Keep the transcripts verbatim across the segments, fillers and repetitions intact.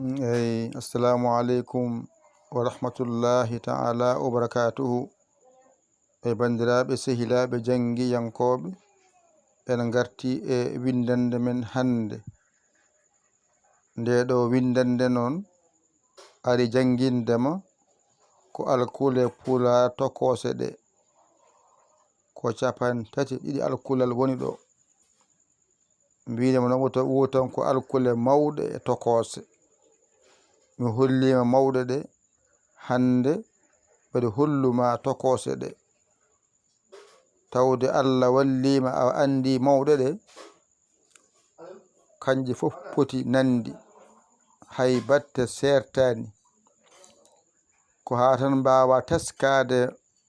Eyi, assalamu aleykum wa rahmatullahi ta'ala wa barakatuhu. E banndiraaɓe, sehilaaɓe, janngiyankooɓe, en ngarti e winndannde men hannde. Nde ɗo winndannde noon ari jannginde ma ko alkule pulaar tokoose ɗe. Ko capan tati ɗiɗi alkulal woni ɗo. Mbiɗe mo noon woto wuutan ko alkule mawɗe e tokoose. Mi holliima mawɗe ɗe, hannde mbeɗa holluma tokoose ɗe. Tawde Allah walliima a anndi mawɗe ɗe, kanji fof poti nanndi, hay batte seertaani. Ko haa tan mbaawa teskaade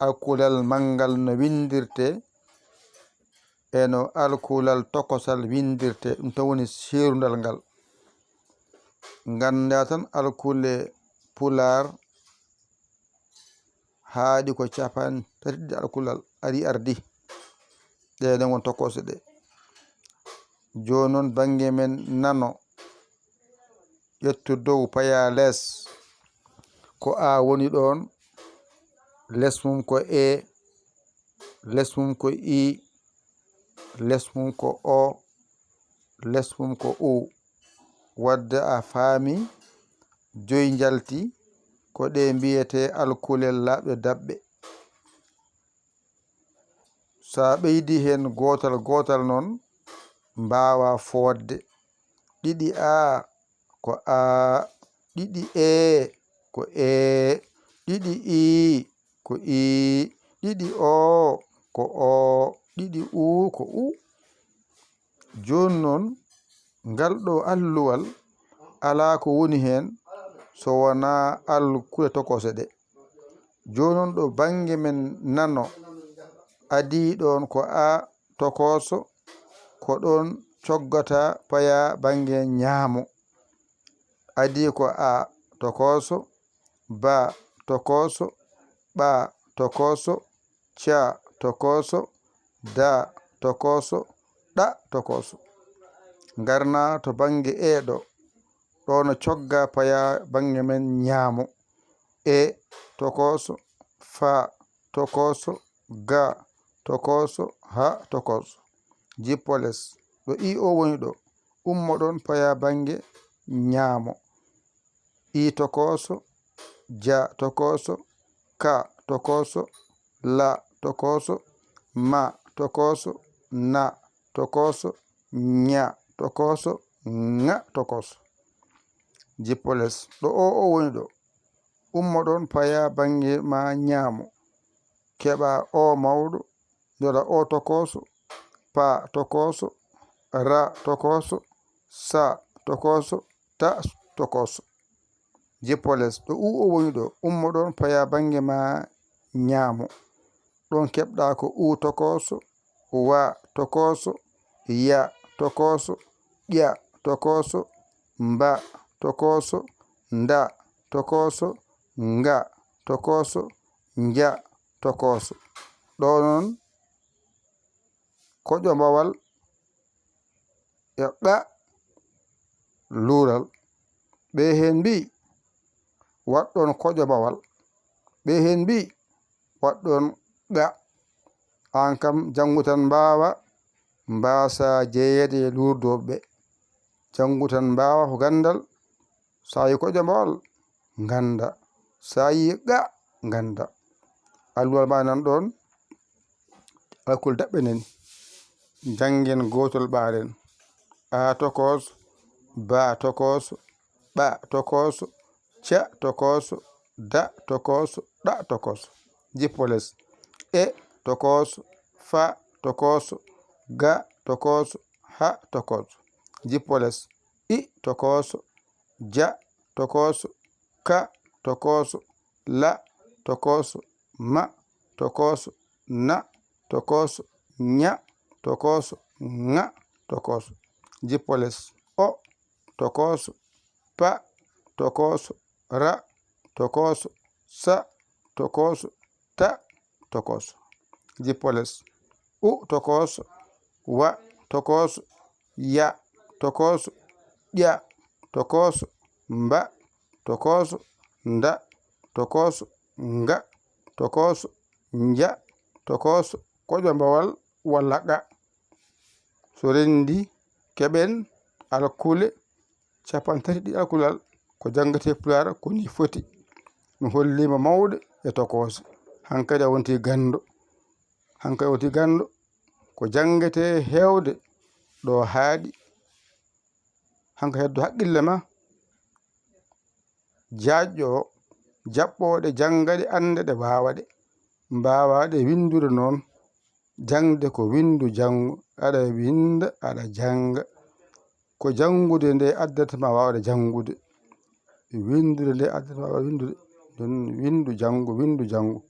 alkulal manngal no winndirtee e no alkulal tokosal winndirtee, ɗum tan woni seerundal ngal. Nganndaa tan alkule pulaar haaɗi ko capan tati ɗiɗi alkulal ari ardi. Ɗee ɗon won tokoose ɗe. Jooni noon bannge men nano, ƴettu dow paya les. Ko a woni ɗoon, les mum ko e, les mum ko i, les mum ko o, les mum ko u. Wadde a faami, joyi njalti ko ɗe mbiyetee alkule laaɓɗe daɓɓe. So a ɓeydi heen gootal gootal noon, mbaawa fooɗde. Ɗiɗi a ko a, ɗiɗi e ko e, ɗiɗi i ko i, ɗiɗi o ko o, ɗiɗi u ko u. Jooni noon, ngal ɗo alluwal alaa ko woni heen so wonaa alkule tokoose ɗe. Jooni noon, ɗo bannge men nano, adii ɗoon ko a tokooso, ko ɗoon coggataa payaa bannge ñaamo. Adii ko a tokooso, ba tokooso, ɓa tokooso, ca tokooso, da tokooso, ɗa tokooso. Ngarnaa to bannge e ɗo, ɗo no coggaa payaa bannge men ñaamo. E tokooso, fa tokooso, ga tokooso, ha tokooso. Jippo les, ɗo i o woni ɗo, ummo ɗoon payaa bannge ñaamo. I tokooso, ja tokooso, ka tokooso, la tokooso, ma tokooso, na tokooso, ña tokooso, ŋa tokooso. Jippo les, ɗo o o woni ɗo, ummo ɗoon payaa bannge ma ñaamo. Keɓa o mawɗo, njola o tokooso, pa tokooso, ra tokooso, sa tokooso, ta tokooso. Jippo les, ɗo u o woni ɗo, ummo ɗoon payaa bannge ma ñaamo. Ɗoon keɓɗa ko u tokooso, wa tokooso, ya tokooso, ƴa tokooso, mba tokooso, nda tokooso, nga tokooso, nja tokooso. Ɗo noon koƴo mbawal e ɓa luural. Ɓe heen mbiyi, waɗ ɗoon koƴo mbawal. Ɓe heen mbiyi, waɗ ɗoon ɓa. Aan kam, janngu tan mbaawa, mbaasa jeyeede e luurdooɓe ɓe. Janngu tan mbaawa ko ganndal, so a yi koƴo mbawal, ngannda. So a yi ɓa, ngannda. Alluwal ma nan ɗoon, alkule daɓɓe nani. Njanngen gootol ɓaaren. A tokooso, ba tokooso, ɓa tokooso, ca tokooso, da tokooso, ɗa tokooso. Jippo les. E tokooso, fa tokooso, ga tokooso, ha tokooso. Jippo les. I tokooso, ja tokooso, ka tokooso, la tokooso, ma tokooso, na tokooso, ña tokooso, ŋa tokooso. Jippo les. O tokooso, pa tokooso, ra tokooso, sa tokooso, ta tokooso. Jippo les. U tokooso, wa tokooso, ya tokooso, ƴa tokooso, mba, tokooso, nda, tokooso, nga, tokooso, nja, tokooso, koƴo mbawal walla qa. So renndi, keɓen alkule capanɗe tati ɗi alkulal ko janngetee Pulaar ko ni foti. Mi holliima mawɗe e tokooso. Hankadi a wonti ganndo. Hankadi a wonti ganndo. Ko janngetee heewde ɗo haaɗi. Hanka heddo haqqille ma. Jaajɗo o, jaɓɓooɗe jannga ɗe, annda ɗe, waawa ɗe, mbaawa ɗe winndude noon. Jaŋde ko winndu janngu, aɗa winnda, aɗa jannga. Ko janngude nde addata ma waawde janngude. Winndude nde addata ma waawde winndude. Ɗum winndu janngu, winndu janngu.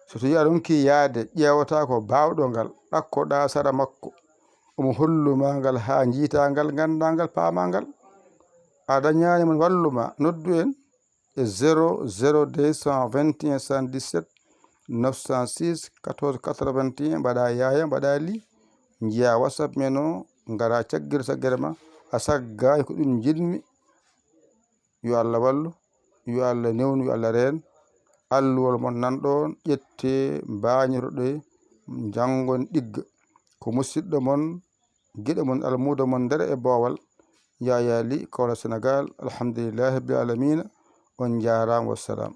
So tawii a ronkii yahde, ƴeewata ko baawɗo ngal, ɗakkoɗaa sara makko. Omo hollu ma ngal haa njiitaa ngal, nganndaa ngal, paamaa ngal. A dañaani mo wallu ma, noddu en e zéro zéro deux cent vingt et un soixante-dix-sept neuf cent six quatorze quatre-vingt-un, mbaɗaa yaaya, mbaɗaa li, njiyaa WhatsApp men o, ngaraa caggere caggere ma, a saggaaki ko ɗum njiɗmi. Yo Allah wallu, yo Allah newnu, yo Allah reen. Alluwol mon nan ɗoon, ƴettee, mbaañoroɗee, njanngon ɗigga. Ko musidɗo mon, giɗo mon, almuudo mon nder e boowal, Yaya Ly, Kaolack, Sénégal. Alhamdulillahi rabbil alamina. On njaaraama, wassalam.